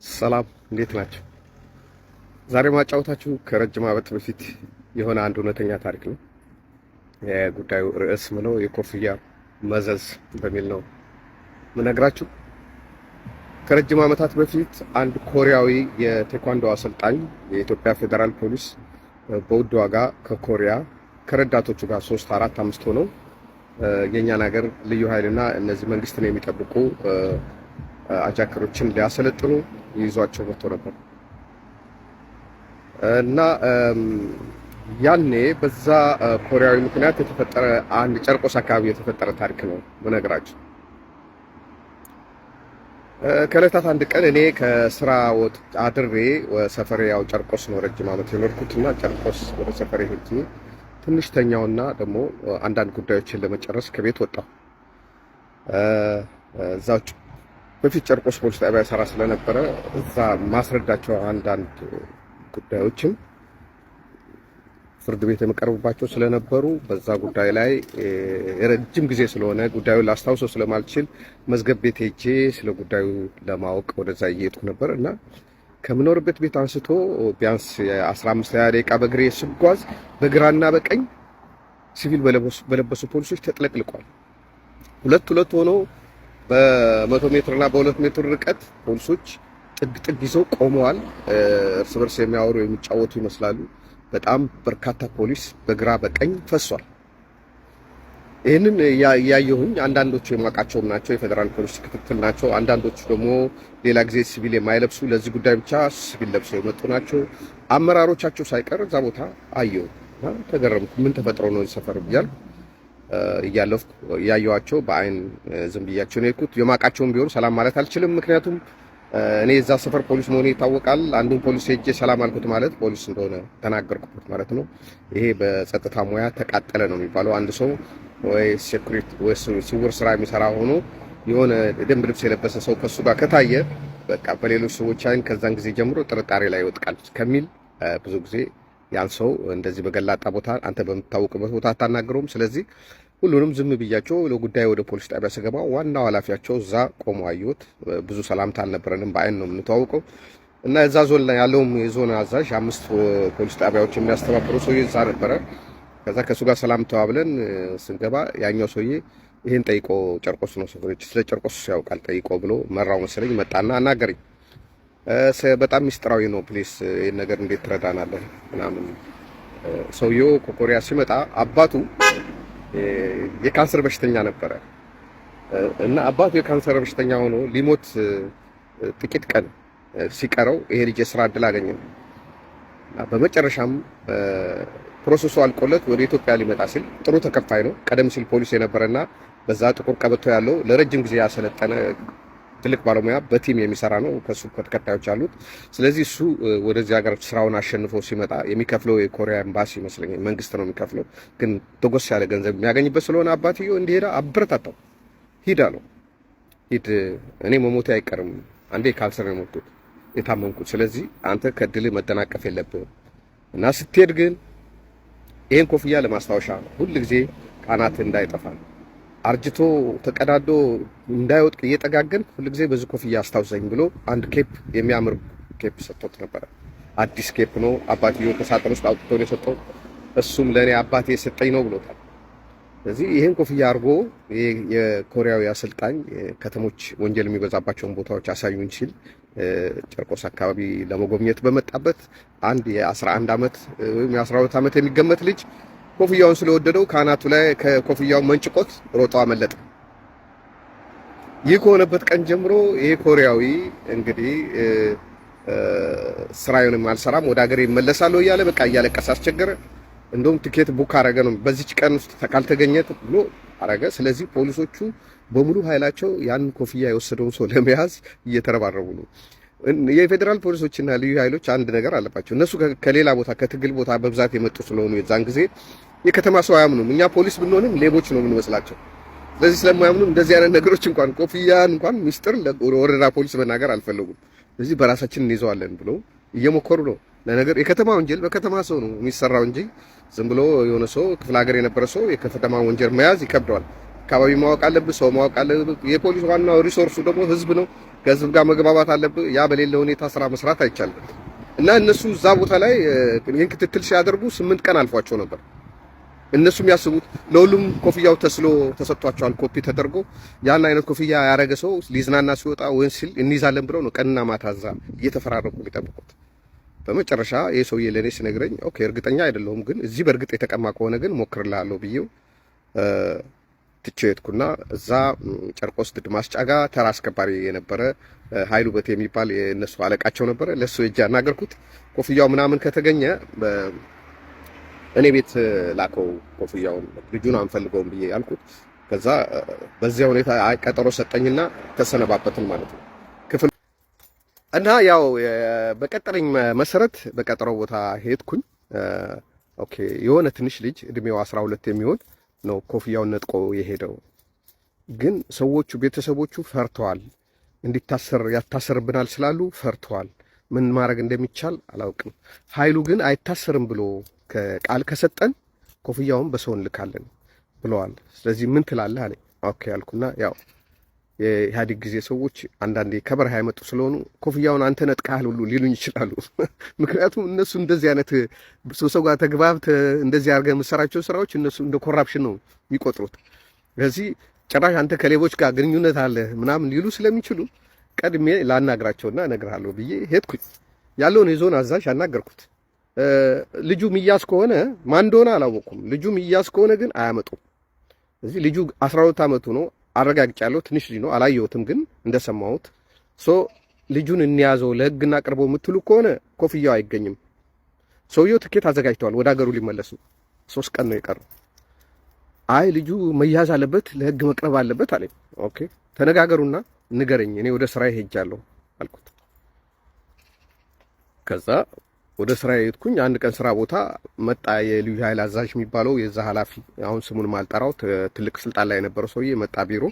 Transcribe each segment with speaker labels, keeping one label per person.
Speaker 1: ሰላም፣ እንዴት ናቸው? ዛሬ ማጫወታችሁ ከረጅም ዓመት በፊት የሆነ አንድ እውነተኛ ታሪክ ነው። የጉዳዩ ርዕስ ምነው የኮፍያ መዘዝ በሚል ነው ምነግራችሁ። ከረጅም ዓመታት በፊት አንድ ኮሪያዊ የቴኳንዶ አሰልጣኝ የኢትዮጵያ ፌዴራል ፖሊስ በውድ ዋጋ ከኮሪያ ከረዳቶቹ ጋር ሶስት፣ አራት፣ አምስት ሆነው የእኛን ሀገር ልዩ ኃይልና እነዚህ መንግስትን የሚጠብቁ አጃከሮችን ሊያሰለጥኑ ይዟቸው መጥቶ ነበር። እና ያኔ በዛ ኮሪያዊ ምክንያት የተፈጠረ አንድ ጨርቆስ አካባቢ የተፈጠረ ታሪክ ነው ምነግራችሁ። ከእለታት አንድ ቀን እኔ ከስራ ወጥ አድሬ ሰፈሬ፣ ያው ጨርቆስ ነው ረጅም ዓመት የኖርኩት፣ እና ጨርቆስ ወደ ሰፈሬ ሄጄ ትንሽ ተኛውና ደግሞ አንዳንድ ጉዳዮችን ለመጨረስ ከቤት ወጣሁ። እዛው በፊት ጨርቆስ ፖሊስ ጣቢያ ሰራ ስለነበረ እዛ ማስረዳቸው አንዳንድ ጉዳዮችም ፍርድ ቤት የምቀርብባቸው ስለነበሩ በዛ ጉዳይ ላይ የረጅም ጊዜ ስለሆነ ጉዳዩን ላስታውሰው ስለማልችል መዝገብ ቤት ሄጄ ስለ ጉዳዩ ለማወቅ ወደዛ እየሄድኩ ነበር። እና ከምኖርበት ቤት አንስቶ ቢያንስ የ15 20 ደቂቃ በእግሬ ስጓዝ በግራና በቀኝ ሲቪል በለበሱ ፖሊሶች ተጥለቅልቋል። ሁለት ሁለት ሆኖ በ100 ሜትር እና በ2 ሜትር ርቀት ፖሊሶች ጥግ ጥግ ይዘው ቆመዋል። እርስ በርስ የሚያወሩ የሚጫወቱ ይመስላሉ። በጣም በርካታ ፖሊስ በግራ በቀኝ ፈሷል። ይህንን ያየሁኝ አንዳንዶቹ የማውቃቸውም ናቸው፣ የፌዴራል ፖሊስ ክትትል ናቸው። አንዳንዶቹ ደግሞ ሌላ ጊዜ ሲቪል የማይለብሱ ለዚህ ጉዳይ ብቻ ሲቪል ለብሰው የመጡ ናቸው። አመራሮቻቸው ሳይቀር እዛ ቦታ አየሁ እና ተገረምኩ። ምን ተፈጥሮ ነው ሰፈር ብያለሁ። እያለፍኩ እያየኋቸው በአይን ዝም ብያቸው ነው የሄድኩት። የማውቃቸውም ቢሆን ሰላም ማለት አልችልም። ምክንያቱም እኔ የዛ ሰፈር ፖሊስ መሆኔ ይታወቃል። አንዱን ፖሊስ ሄጄ ሰላም አልኩት ማለት ፖሊስ እንደሆነ ተናገርኩበት ማለት ነው። ይሄ በጸጥታ ሙያ ተቃጠለ ነው የሚባለው። አንድ ሰው ወይ security ወይ ስውር ስራ የሚሰራ ሆኖ የሆነ ደንብ ልብስ የለበሰ ሰው ከሱ ጋር ከታየ በቃ በሌሎች ሰዎች አይን ከዛን ጊዜ ጀምሮ ጥርጣሬ ላይ ይወድቃል ከሚል ብዙ ጊዜ ያን ሰው እንደዚህ በገላጣ ቦታ አንተ በምታወቅበት ቦታ አታናግረውም። ስለዚህ ሁሉንም ዝም ብያቸው ለጉዳይ ወደ ፖሊስ ጣቢያ ስገባ ዋናው ኃላፊያቸው እዛ ቆሞ አየሁት። ብዙ ሰላምታ አልነበረንም፣ በአይን ነው የምንተዋውቀው። እና እዛ ዞን ላይ ያለውም የዞን አዛዥ፣ አምስት ፖሊስ ጣቢያዎች የሚያስተባብረው ሰውዬ እዛ ነበረ። ከዛ ከእሱ ጋር ሰላም ተባብለን ስንገባ ያኛው ሰውዬ ይሄን ጠይቆ፣ ጨርቆስ ነው ሰፈሮች፣ ስለ ጨርቆስ ያውቃል፣ ጠይቆ ብሎ መራው መሰለኝ። መጣና አናገረኝ። በጣም ሚስጥራዊ ነው፣ please ይህን ነገር እንዴት ትረዳናለህ ምናምን። ሰውየው ከኮሪያ ሲመጣ አባቱ የካንሰር በሽተኛ ነበረ እና አባቱ የካንሰር በሽተኛ ሆኖ ሊሞት ጥቂት ቀን ሲቀረው ይሄ ልጅ የስራ እድል አገኘ። በመጨረሻም process ኡ አልቆለት ወደ ኢትዮጵያ ሊመጣ ሲል ጥሩ ተከፋይ ነው። ቀደም ሲል ፖሊስ የነበረና በዛ ጥቁር ቀበቶ ያለው ለረጅም ጊዜ ያሰለጠነ ትልቅ ባለሙያ በ team የሚሰራ ነው። ከሱ ተከታዮች አሉት። ስለዚህ እሱ ወደዚህ ሀገር ስራውን አሸንፎ ሲመጣ የሚከፍለው የኮሪያ ኤምባሲ ይመስለኛል፣ መንግስት ነው የሚከፍለው፣ ግን ተጎስ ያለ ገንዘብ የሚያገኝበት ስለሆነ አባትየው እንዲሄዳ አበረታታው። ሂድ አለው። ሂድ፣ እኔ መሞቴ አይቀርም፣ አንዴ ካንሰር ነው የሞትኩት የታመምኩት። ስለዚህ አንተ ከድልህ መደናቀፍ የለብህም እና ስትሄድ ግን ይሄን ኮፍያ ለማስታወሻ ሁል ጊዜ ካናት እንዳይጠፋ፣ አርጅቶ ተቀዳዶ እንዳይወድቅ እየጠጋገን ሁል ጊዜ በዚህ ኮፍያ አስታውሰኝ ብሎ አንድ cap፣ የሚያምር cap ሰጥቶት ነበረ። አዲስ cap ነው። አባትየው ከሳጥን ውስጥ አውጥቶ ነው የሰጠው። እሱም ለእኔ አባቴ የሰጠኝ ነው ብሎታል። ስለዚህ ይህን ኮፍያ አድርጎ የኮሪያዊ አሰልጣኝ ከተሞች ወንጀል የሚበዛባቸውን ቦታዎች አሳዩኝ ሲል ጨርቆስ አካባቢ ለመጎብኘት በመጣበት አንድ የ11 ዓመት ወይም የ12 ዓመት የሚገመት ልጅ ኮፍያውን ስለወደደው ከአናቱ ላይ ከኮፍያው መንጭቆት ሮጦ አመለጠ። ይህ ከሆነበት ቀን ጀምሮ ይሄ ኮሪያዊ እንግዲህ ስራዬንም አልሰራም፣ ወደ ሀገሬ እመለሳለሁ እያለ በቃ እያለቀሰ አስቸገረ። እንደውም ትኬት book አረገ ነው፣ በዚች ቀን ውስጥ ካልተገኘ ብሎ አረገ። ስለዚህ ፖሊሶቹ በሙሉ ኃይላቸው ያን ኮፍያ የወሰደውን ሰው ለመያዝ እየተረባረቡ ነው። የፌዴራል ፖሊሶችና ልዩ ኃይሎች አንድ ነገር አለባቸው። እነሱ ከሌላ ቦታ ከትግል ቦታ በብዛት የመጡ ስለሆኑ የዛን ጊዜ የከተማ ሰው አያምኑም። እኛ ፖሊስ ብንሆንም ሌቦች ነው የምንመስላቸው። ስለዚህ ስለማያምኑ እንደዚህ አይነት ነገሮች እንኳን ኮፍያን እንኳን ሚስጥር ለወረዳ ፖሊስ መናገር አልፈለጉም። ስለዚህ በራሳችን እንይዘዋለን ብሎ እየሞከሩ ነው። ለነገር የከተማ ወንጀል በከተማ ሰው ነው የሚሰራው እንጂ ዝም ብሎ የሆነ ሰው ክፍለ ሀገር የነበረ ሰው የከተማ ወንጀል መያዝ ይከብደዋል። አካባቢ ማወቅ አለብህ፣ ሰው ማወቅ አለብህ። የፖሊስ ዋናው resource ኡ ደግሞ ህዝብ ነው። ከህዝብ ጋር መግባባት አለብህ። ያ በሌለ ሁኔታ ስራ መስራት አይቻልም። እና እነሱ እዛ ቦታ ላይ ይህን ክትትል ሲያደርጉ 8 ቀን አልፏቸው ነበር። እነሱ የሚያስቡት ለሁሉም ኮፍያው ተስሎ ተሰጥቷቸዋል፣ ኮፒ ተደርጎ ያን አይነት ኮፍያ ያረገ ሰው ሊዝናና ሲወጣ ወይን ሲል እንይዛለን ብለው ነው ቀንና ማታ እዛ እየተፈራረቁ የሚጠብቁት። በመጨረሻ ይህ ሰውዬ ለእኔ ሲነግረኝ okay እርግጠኛ አይደለሁም፣ ግን እዚህ በእርግጥ የተቀማ ከሆነ ግን ሞክርልሃለሁ ብዬው ትቼው ሄድኩና እዛ ጨርቆስ ድድ ማስጫ ጋር ተራ አስከባሪ የነበረ ኃይሉ በት የሚባል የእነሱ አለቃቸው ነበረ። ለሱ ሄጄ አናገርኩት። ኮፍያው ምናምን ከተገኘ እኔ ቤት ላከው ኮፍያውን፣ ልጁን አንፈልገውም ብዬ ያልኩት። ከዛ በዚያ ሁኔታ ቀጠሮ ሰጠኝና ተሰነባበትን ማለት ነው ክፍል እና ያው በቀጠረኝ መሰረት በቀጠሮ ቦታ ሄድኩኝ። Okay የሆነ ትንሽ ልጅ እድሜው 12 የሚሆን ነው ኮፍያውን ነጥቆ የሄደው። ግን ሰዎቹ ቤተሰቦቹ ፈርተዋል። እንዲታሰር ያታሰርብናል ስላሉ ፈርተዋል። ምን ማድረግ እንደሚቻል አላውቅም። ኃይሉ ግን አይታሰርም ብሎ ቃል ከሰጠን ኮፍያውን በሰው እንልካለን ብለዋል። ስለዚህ ምን ትላለህ አለኝ። Okay አልኩና ያው የኢህአዴግ ጊዜ ሰዎች አንዳንዴ ከበረሃ የመጡ ስለሆኑ ኮፍያውን አንተ ነጥቀሃል ሁሉ ሊሉኝ ይችላሉ። ምክንያቱም እነሱ እንደዚህ አይነት ሰው ጋር ተግባብተህ እንደዚህ አድርገህ የምትሰራቸው ስራዎች እነሱ እንደ corruption ነው የሚቆጥሩት። ስለዚህ ጭራሽ አንተ ከሌቦች ጋር ግንኙነት አለ ምናምን ሊሉ ስለሚችሉ ቀድሜ ላናግራቸውና እነግርሃለሁ ብዬ ሄድኩኝ። ያለውን የዞን አዛዥ አናገርኩት። ልጁ ሚያዝ ከሆነ ማን እንደሆነ አላወቅኩም። ልጁ ሚያዝ ከሆነ ግን አያመጡም። እዚህ ልጁ 12 ዓመቱ ነው አረጋግጫለሁ። ትንሽ ልጅ ነው፣ አላየሁትም፣ ግን እንደሰማሁት so ልጁን እንያዘው ለህግ እናቅርበው የምትሉ ከሆነ ኮፍያው አይገኝም። ሰውየው ትኬት አዘጋጅተዋል፣ ወደ ሀገሩ ሊመለሱ 3 ቀን ነው የቀረው። አይ ልጁ መያዝ አለበት፣ ለህግ መቅረብ አለበት አለኝ። Okay ተነጋገሩና ንገረኝ፣ እኔ ወደ ስራ ሄጃለሁ አልኩት። ከዛ ወደ ስራ ሄድኩኝ። አንድ ቀን ስራ ቦታ መጣ የልዩ ኃይል አዛዥ የሚባለው የዛ ኃላፊ፣ አሁን ስሙን ማልጠራው ትልቅ ስልጣን ላይ የነበረው ሰውዬ መጣ ቢሮ።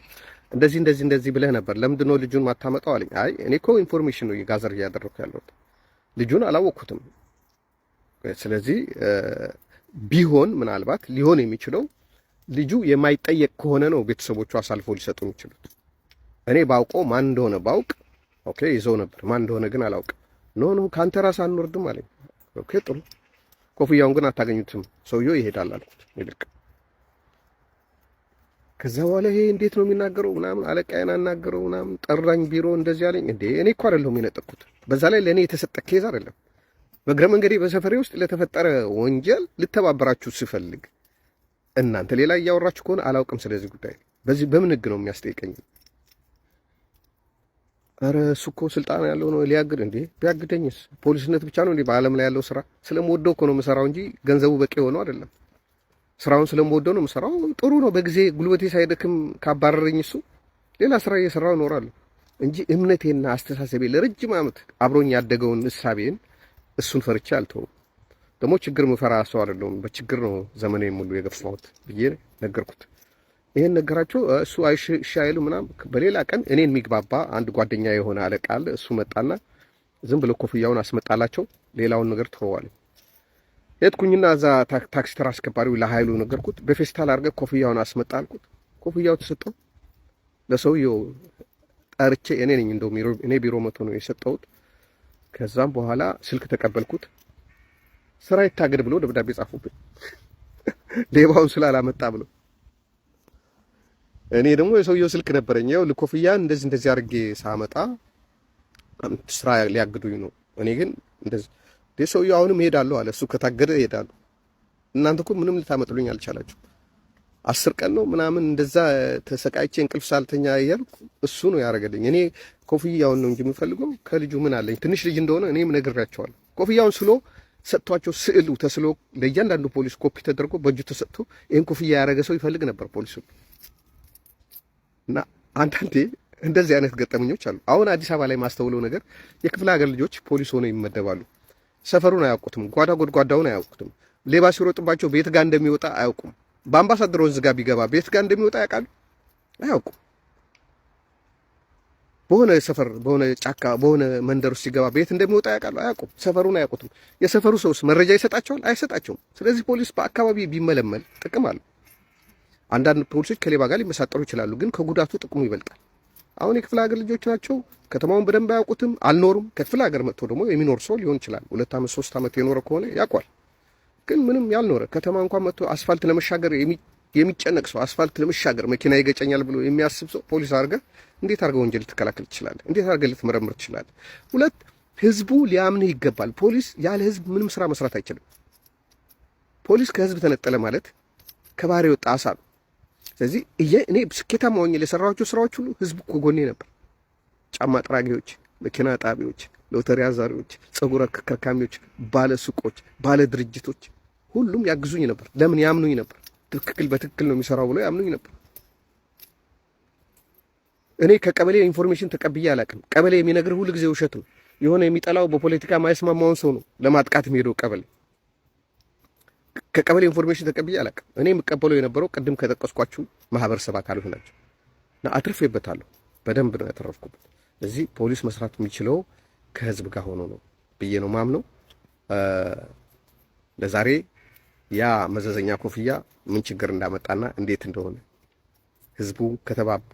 Speaker 1: እንደዚህ እንደዚህ እንደዚህ ብለህ ነበር፣ ለምንድን ነው ልጁን ማታመጣው አለኝ። አይ እኔ እኮ information ነው gather እያደረኩ ያለሁት፣ ልጁን አላወቅኩትም። ስለዚህ ቢሆን ምናልባት ሊሆን የሚችለው ልጁ የማይጠየቅ ከሆነ ነው ቤተሰቦቹ አሳልፎ ሊሰጡ የሚችሉት። እኔ ባውቀው ማን እንደሆነ ባውቅ okay ይዘው ነበር። ማን እንደሆነ ግን አላውቅም። No no ከአንተ ራስ አንወርድም አለኝ። Okay ጥሩ፣ ኮፍያውን ግን አታገኙትም፣ ሰውየው ይሄዳል አልኩት። ይልቅ ከዛ በኋላ ይሄ እንዴት ነው የሚናገረው ምናምን አለቃዬን አናገረው ምናምን ጠራኝ ቢሮ እንደዚህ አለኝ። እንዴ እኔ እኮ አይደለሁም የነጠቅኩት። በዛ ላይ ለእኔ የተሰጠ case አይደለም። በእግረ መንገዴ በሰፈሬ ውስጥ ለተፈጠረ ወንጀል ልተባበራችሁ ስፈልግ እናንተ ሌላ እያወራችሁ ከሆነ አላውቅም ስለዚህ ጉዳይ። በዚህ በምን ህግ ነው የሚያስጠይቀኝ? ኧረ እሱ እኮ ስልጣን ያለው ነው ሊያግድ። እንዴ ቢያግደኝስ? ፖሊስነት ብቻ ነው እንዴ በዓለም ላይ ያለው ስራ? ስለምወደው እኮ ነው የምሰራው እንጂ ገንዘቡ በቂ ሆኖ አይደለም። ስራውን ስለምወደው ነው የምሰራው። ጥሩ ነው። በጊዜ ጉልበቴ ሳይደክም ካባረረኝ እሱ ሌላ ስራ እየሰራው እኖራለሁ እንጂ እምነቴና አስተሳሰቤ ለረጅም ዓመት አብሮኝ ያደገውን እሳቤን እሱን ፈርቼ አልተውም። ደግሞ ችግር ምፈራ ሰው አይደለሁም። በችግር ነው ዘመኔ ሙሉ የገፋሁት ብዬ ነገርኩት። ይሄን ነገራቸው። እሱ አይሽ እሺ አይሉ ምናምን። በሌላ ቀን እኔን የሚግባባ አንድ ጓደኛ የሆነ አለቃ አለ። እሱ መጣና ዝም ብሎ ኮፍያውን አስመጣላቸው። ሌላውን ነገር ትተዋል። ሄድኩኝና እዛ ታክሲ ተራ አስከባሪው ለኃይሉ ነገርኩት። በፌስታል አድርገህ ኮፍያውን አስመጣ አልኩት። ኮፍያው ተሰጠው ለሰውየው። ጠርቼ እኔ ነኝ እንደው እኔ ቢሮ መቶ ነው የሰጠሁት። ከዛም በኋላ ስልክ ተቀበልኩት። ስራ ይታገድ ብሎ ደብዳቤ ጻፉብኝ፣ ሌባውን ስላላመጣ ብሎ። እኔ ደግሞ የሰውየው ስልክ ነበረኝ። ያው ኮፍያ እንደዚህ እንደዚህ አድርጌ ሳመጣ ስራ ሊያግዱኝ ነው። እኔ ግን እንደዚህ ሰውየው አሁንም እሄዳለሁ አለ። እሱ ከታገደ እሄዳለሁ። እናንተ እኮ ምንም ልታመጥሉኝ አልቻላችሁ። 10 ቀን ነው ምናምን እንደዛ ተሰቃይቼ እንቅልፍ ሳልተኛ እያልኩ እሱ ነው ያደረገልኝ። እኔ ኮፍያውን ነው እንጂ የምፈልገው ከልጁ ምን አለኝ? ትንሽ ልጅ እንደሆነ እኔም ነግሬያቸዋለሁ። ኮፍያውን ስሎ ሰጥቷቸው ስዕሉ ተስሎ ለእያንዳንዱ ፖሊስ ኮፒ ተደርጎ በእጁ ተሰጥቶ ይህን ኮፍያ ያደረገ ሰው ይፈልግ ነበር ፖሊሱ። እና አንዳንዴ እንደዚህ አይነት ገጠመኞች አሉ። አሁን አዲስ አበባ ላይ ማስተውለው ነገር የክፍለ ሀገር ልጆች ፖሊስ ሆነው ይመደባሉ። ሰፈሩን አያውቁትም፣ ጓዳ ጎድጓዳውን አያውቁትም። ሌባ ሲሮጥባቸው ቤት ጋር እንደሚወጣ አያውቁም። በአምባሳደር ወንዝ ጋር ቢገባ ቤት ጋር እንደሚወጣ ያውቃሉ? አያውቁም። በሆነ ሰፈር፣ በሆነ ጫካ፣ በሆነ መንደር ውስጥ ሲገባ ቤት እንደሚወጣ ያውቃሉ? አያውቁም። ሰፈሩን አያውቁትም። የሰፈሩ ሰውስ መረጃ ይሰጣቸዋል? አይሰጣቸውም። ስለዚህ ፖሊስ በአካባቢ ቢመለመል ጥቅም አለው። አንዳንድ ፖሊሶች ከሌባ ጋር ሊመሳጠሩ ይችላሉ፣ ግን ከጉዳቱ ጥቅሙ ይበልጣል። አሁን የክፍለ ሀገር ልጆች ናቸው። ከተማውን በደንብ አያውቁትም፣ አልኖሩም። ከክፍለ ሀገር መጥቶ ደግሞ የሚኖር ሰው ሊሆን ይችላል። 2 ዓመት 3 ዓመት የኖረ ከሆነ ያውቋል። ግን ምንም ያልኖረ፣ ከተማ እንኳን መጥቶ አስፋልት ለመሻገር የሚጨነቅ ሰው፣ አስፋልት ለመሻገር መኪና ይገጨኛል ብሎ የሚያስብ ሰው ፖሊስ አድርገህ እንዴት አድርገህ ወንጀል ልትከላከል ትችላለህ? እንዴት አድርገህ ልትመረምር ትችላለህ? ሁለት፣ ህዝቡ ሊያምንህ ይገባል። ፖሊስ ያለ ህዝብ ምንም ስራ መስራት አይችልም። ፖሊስ ከህዝብ ተነጠለ ማለት ከባህር የወጣ አሳ ነው። ስለዚህ እኔ ስኬታማ ሆኜ ለሰራኋቸው ስራዎች ሁሉ ህዝቡ ከጎኔ ነበር። ጫማ ጠራጊዎች፣ መኪና አጣቢዎች፣ ሎተሪ አዟሪዎች፣ ፀጉር ከርካሚዎች፣ ባለ ሱቆች፣ ባለ ድርጅቶች ሁሉም ያግዙኝ ነበር። ለምን? ያምኑኝ ነበር። ትክክል በትክክል ነው የሚሰራው ብሎ ያምኑኝ ነበር። እኔ ከቀበሌ information ተቀብዬ አላውቅም። ቀበሌ የሚነግርህ ሁሉ ጊዜ ውሸት ነው። የሆነ የሚጠላው፣ በፖለቲካ ማይስማማውን ሰው ነው ለማጥቃት የሚሄደው ቀበሌ። ከቀበሌ information ተቀብዬ አላውቅም። እኔ የምቀበለው የነበረው ቅድም ከጠቀስኳችሁ ማህበረሰብ አካሎች ናቸው እና አትርፌበታለሁ። በደንብ ነው ያተረፍኩበት። እዚህ ፖሊስ መስራት የሚችለው ከህዝብ ጋር ሆኖ ነው ብዬ ነው ማምነው። ለዛሬ ያ መዘዘኛ ኮፍያ ምን ችግር እንዳመጣና እንዴት እንደሆነ፣ ህዝቡ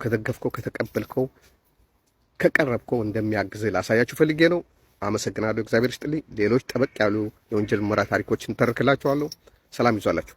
Speaker 1: ከደገፍከው፣ ከተቀበልከው፣ ከቀረብከው እንደሚያግዝህ ላሳያችሁ ፈልጌ ነው። አመሰግናለሁ። እግዚአብሔር ይስጥልኝ። ሌሎች ጠበቅ ያሉ የወንጀል ምርመራ ታሪኮችን ተርክላችኋለሁ። ሰላም ይዟላችሁ።